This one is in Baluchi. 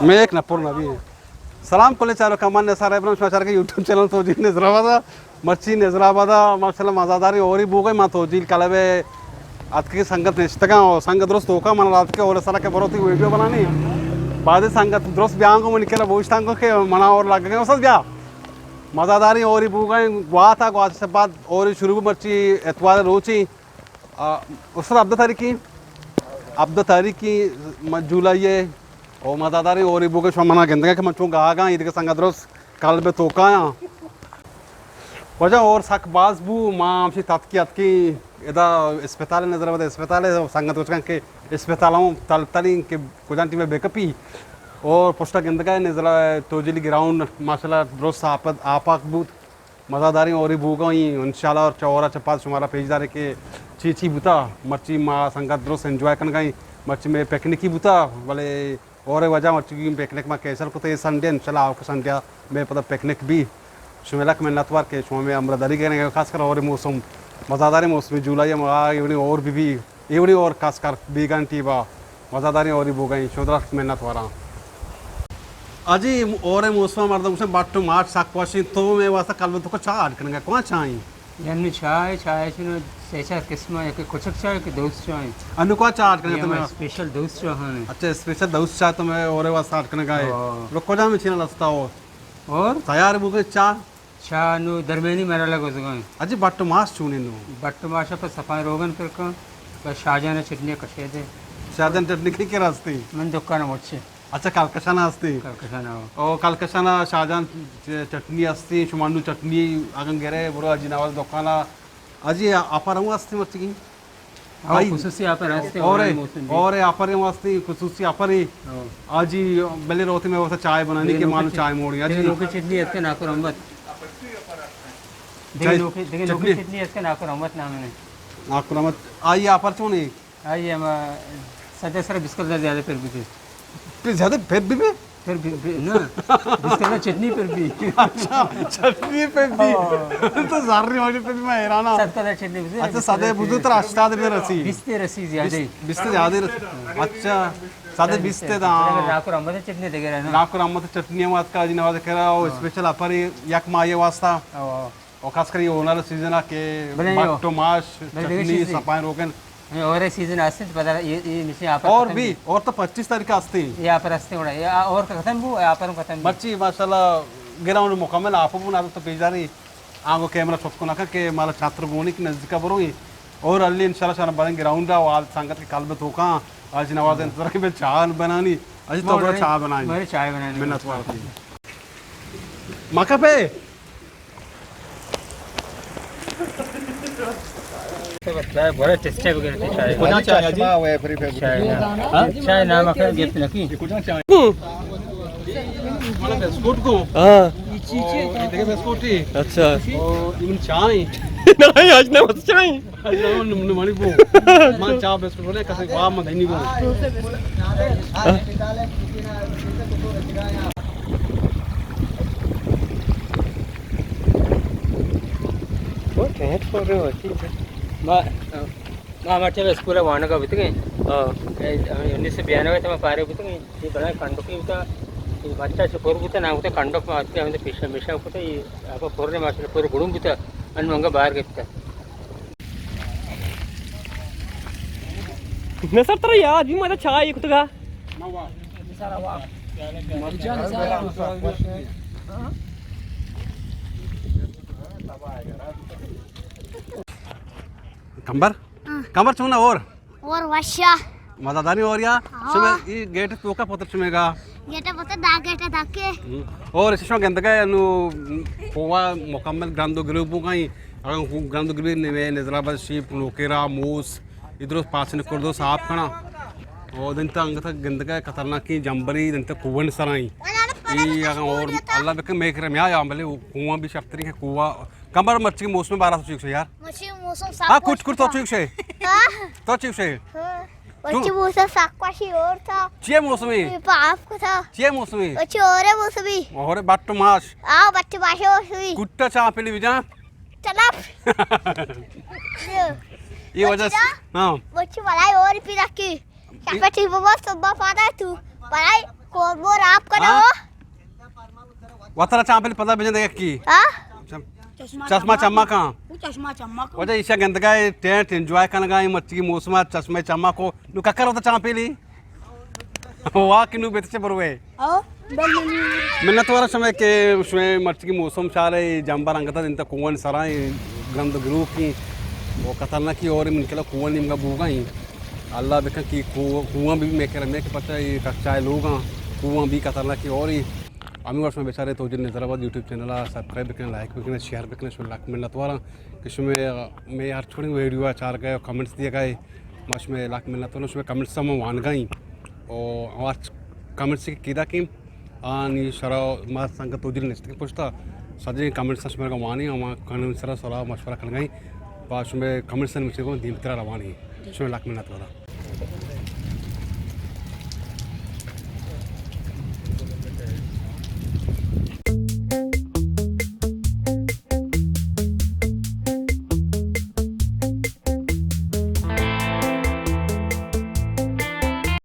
میک نہ پر نبی۔ سلام کلیں چاروکاں، من نثار ابراہیم، شما چارگ ئے یوٹیوب چینل توجیل نظر آباد ءَ۔ مرچی نظر آباد ءَ ماشاءاللہ مزاداریں ہوری بوگ ءَ، ما توجیل کلب ءَ اتکیں، سنگت نشتگاں ءُ سنگت درست توکا من ءَ لاتکے ہور ءِ سرا کہ برو تئی ویڈیو بنانی۔ بعد سنگت درست بیاں گوں منی کرا بوشتاں گوں کہ منا ہور لگگ ءَ، استاد بیا۔ مزاداریں ہوری بوگ ءَ، گوات ءَ، گوات ءَ بعد ہوری شروع بو، مرچی اتوار ءِ روچی۔ آ، استاد ہبدہ تاریخی، ہبدہ تاریخی م-، جولائی ءَ، او مزاداریں ہوری بوگ ءَ، شما منا گندگ ءَ کہ من چون گاگاں، ایدگہ سنگت درست کلب ءِ توکایاں۔ واجہ ہور سک باز بو، ما ہمشی تتکی اتکیں ادا اسپتال ءِ نظر آباد، اسپتال ءَ سنگت گوشگاں کہ اسپتال ہم تل تلیں کہ کجام ٹیم ءَ بہ کپی۔ اور پشتا گندگ ءَ نظر توجیلی گراؤنڈ ماشاءاللہ درست آپ، آپاک بوت۔ مزاداریں ہوری بوگ ءَ ایں، انشاءاللہ اور چہ ہور ءَ چہ پد شمارا پیش داریں کہ چی چی بوتا۔ مرچی ما سنگت درست انجوائے کنگ ءَ ایں، مرچی مئے پکنکی بوتا، بلے ہور ءِ وجہ مرچی پکنک ما کینسل کت، اے سنڈے انشاءاللہ آؤکیں سنڈے ءَ مئے پدا پکنک بی۔ شمئے لک منت وار کہ شما مئے ہمراہ داری کنگ ءَ، خاص کر ہور ءِ موسم، مزاداریں موسم جولائی ءَ ما اے وڑیں ہور بہ بی۔ اے وڑیں ہور خاص کر بیگاں ٹیم ءَ مزاداریں ہوری بوگ ءَ ایں، شودرا منت واراں۔ اجی ہور ءِ موسم ءَ مردم گوشن بٹ ءُ ماش سک وش ایں، تو مئے واسطہ کلب ءِ توکا چاہ اڈ کنگ ءَ، کواں چاہ ایں؟ یعنی چاہ، چاہ چنو سے چار قسم ایں، یک کچک چاہ، یک دوست چاہ ایں۔ انو کواں چاہ اڈ کنگ ءَ تو مئے واسطہ؟ اسپیشل دوست چاہ ایں۔ اچھا، اسپیشل دوست چاہ تو مئے ہور ءِ واسطہ اڈ کنگ ءَ ئے۔ ہاں۔ رو کجام چینل ہستا ہو؟ اور؟ تیار بوگ ءَ چاہ؟ چاہ نو درمیانی مرحلہ گوزگاں۔ اجی بٹ ءُ ماش چونیں نو؟ بٹ ءُ ماش پہ سپائیں روگن پر کن، بس شاہجان چٹنی کشے دے۔ شاہجان چٹنی کئی کرا ہستی؟ من دکان مچے۔ اچھا، کلکشان ہستی؟ کلکشان ہو۔ او کلکشان شاہجان چ-، چٹنی ہستی، شما نو چٹنی اگن گرے برو اجی نواز دکانا۔ اجی اپر ہوں ہستی مرچی؟ ہاں، آئی۔ خصوصی آفر ہستے، اور ہور ءِ موسم بھی۔ اور آفر ہم ہستے، خصوصی آفر ہے۔ ہاں۔ آجی بلے روتے مئے واسطہ چائے بنانی دگہ کہ نوکیں مانو چ-، چائے موڑی، دگہ آجی۔ نوکیں چٹنی ہستے ناکو رحمت۔ دگہ چائے نوکیں، دگہ نوکیں چٹنی؟ چٹنی ہستے ناکو رحمت نام ہے۔ ناکو رحمت۔ آئی آفر چون ہے؟ آئی ہم، آ، سدے سر بیست کلدار زیادہ پر بھی تھے۔ پھر زیادہ پر بھی بھی؟ پر بھی، بھی، نا۔ بیست کلدار چٹنی پر بھی۔ اچھا، چٹنی پر بھی۔ ہاں۔ تو زر نہیں واجب پر بھی میں حیران ہوں۔ صد کلدار چٹنی بھی۔ اچھا، سدے بزو تر ہشتاد میں رسی۔ بیست رسی زیادہ۔ بیست، بیست زیادہ رسی۔ اچھا، سدے بیست دا۔ ناکو رحمت چٹنی دے گرا نا۔ ناکو رحمت چٹنی ہم آتکا اجی نواز کرا، او ہاں۔ اسپیشل آفر یک ماہ واسطہ۔ ہاں، ہاں۔ او خاص کر یہ اونر سیزن آ کہ بلے بٹ ءُ ماش، بلے دگہ چٹنی، چیزے۔ سپائیں روگن۔ اے ہور ءِ سیزن ہستے، پدا یہ، یہ مشین آفر اور ختم بھی، بھی۔ اور تو پچیس تاریخ ہستے۔ یہ آفر ہستے وڑا، یہ آ-، ہور ختم بو، یہ آفر ختم بو۔ مرچی ماشاءاللہ گراؤنڈ مکمل آپ بو، نہ تو پیش داری۔ آنگو کیمرہ چپ کو نہ کر کہ مالا چھاتر گونی کی نزدیک بروی۔ اور علی انشاءاللہ شان بڑیں گراؤنڈ آ، وال سنگت کے کلب توکا، آج نواز انتظار کے چاہ بنانی، آج تو بڑا چاہ بنانی۔ میں چاہ بنانی۔ منت وار۔ مکہ پہ۔ بڑا ٹیسٹ ہے بغیر چائے۔ کجا چائے جی؟ چائے نا۔ ہاں؟ چائے نام اخر گفت نکی۔ کجا چائے؟ ہاں۔ بسکوٹ کو؟ ہاں۔ او، یہ دیکھے بسکوٹ ہی۔ اچھا۔ او، یہ چائے۔ نہیں، آج نہ بس چائے۔ آج نہ، نہ، نہ، مانی بو۔ من چائے بسکوٹ بولے، کسے واب میں دھنی کو۔ ہاں؟ وہ ٹینٹ پر رہے ہوتی ہے۔ ما، ما مرچی اسکول ءَ وانگ ءَ بوتگیں۔ ہاں۔ اے، ہمے انیس سو بیانوے ءَ ما پارے بوتگیں۔ یہ بڑا کنڈکی بوتا۔ یہ بچہ چکور بوتا، نہ بوتا کنڈک ما آتے ہمیں پیشہ میشہ کتا۔ یہ آپ پر نے ماشاءاللہ پر گڑوں بوتا۔ ان منگا باہر گپتا۔ نصر ترا یاد بھی ماتا چائے کتگا۔ کمبر؟ ہاں۔ کمبر چون اور؟ اور وشا۔ مزہ داری اور یا؟ ہاں۔ شما یہ گیٹ توکا پتر شما گا؟ گیٹ پتر دا گیٹ دا کے۔ ہم۔ اور شما گندگا نو کوہ مکمل گرند و گروپ بو گئی۔ اگر گرند و گروپ نے نظر آباد شیپ نوکیرا موس ادروس پاسن کردو صاف کنا۔ او دنتا انگتا گندگا خطرناکی جمبری دنتا کوہن سرائی۔ ای اگر اور اللہ بکن میں کرم یا یا بلے کوہ بھی شرطری کہ کوہ کمبر مرچی موسم بارا تو چیک سے یار۔ مرچی موسم صاف ہاں، کچھ کچھ تو چیک سے۔ ہاں؟ تو چیک سے۔ ہاں۔ تو مرچی موسم سک وشی اور تھا۔ چیے موسمی؟ پاپ کو تھا۔ چیے موسمی؟ مرچی اور موسمی۔ اور بٹ ماش۔ آ، بٹ ماش موسمی۔ کٹا چاہ پلی بجا۔ چلپ۔ یہ وجہ سے، ہاں۔ مرچی بلائی اور پی رکھی۔ شپٹی بابا صبح پادا تو۔ بلائی۔ کور بور آپ کنو۔ ہاں؟ وترا چانپل پدا بجن دگہ کی۔ ہاں؟ چم-، چشمہ چشمہ چما چما کن۔ کن۔ او چشمہ چما کن۔ وجہ ایشا گندگا ٹینٹ انجوائے کنگا، مرچی موسم چشمہ چما کو۔ نو ککر ہوتا چانپلی۔ واہ کہ نو بیت چہ بروے۔ او، بل منی۔ منت وارا شمے کہ شمے مرچی موسم چارے، جمبر انگتا انت کوہن سرائیں گرند گروکی۔ او خطرناکی اور من کلا کوہن نیمگا بوگا ہی۔ اللہ بکن کہ کو-، کوہاں بھی میں کرا میں کہ پتہ یہ کچا لوگاں، کوہاں بھی خطرناکی اور ہی۔ ہمیں وقت میں بیچارے تو جن نظر آباد یوٹیوب چینل آ سبسکرائب بکن، لائک بکن، شیئر بکن، شمے لک منت وارا کہ شمے میں ہر چھوڑی ویڈیو آ چار گئے، کمنٹس دیے گئے، ما شمے لک منت وارا، شمے کمنٹس ہم وانگا ہی۔ او ہر کمنٹس کی کیدا کی آنی شرا ما سنگت تو دل نشتے پشتا سجے کمنٹس شمے کا وانی، ہم کمنٹس سرا صلاح مشورہ کنگا ہی۔ با شمے کمنٹس مجھے کو دیم ترا روانی۔ شمے لک منت وارا۔